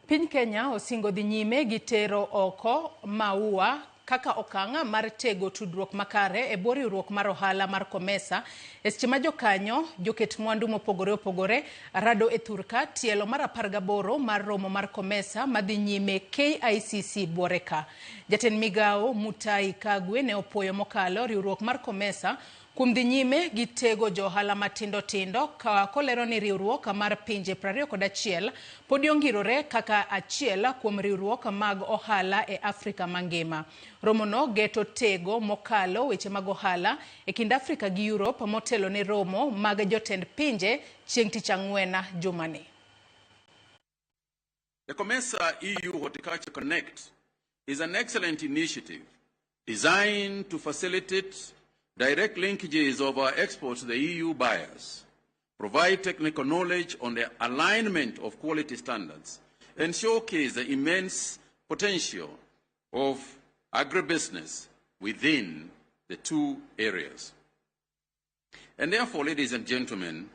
Piny Kenya osingo dhi nyime gi tero oko maua kaka okang' mar tego tudruok makare e bwo riwruok mar ohala mar COMESA e seche ma jokanyo joket mwandu mopogore opogore rado e thurka tielo mar 18 mar romo mar COMESA madhi nyime KICC buore ka. Jatend migawo Mutahi Kagwe ne opuoyo mokalo riwruok mar COMESA kuom dhi nyime gi tego jo ohala matindo tindo ka kolero ni riwruok mar pinje 21 podi ongirore kaka achiel kuom riwruok mag ohala e Afrika mangima. Romono geto tego mokalo weche mag ohala e kind Afrika gi Europe motelo ne romo mag jotend pinje chieng' tich ang'wen jumani. The COMESA EU Horticulture Connect is an excellent initiative designed to facilitate direct linkages of our exports to the EU buyers, provide technical knowledge on the alignment of quality standards, and showcase the immense potential of agribusiness within the two areas. And therefore, ladies and gentlemen,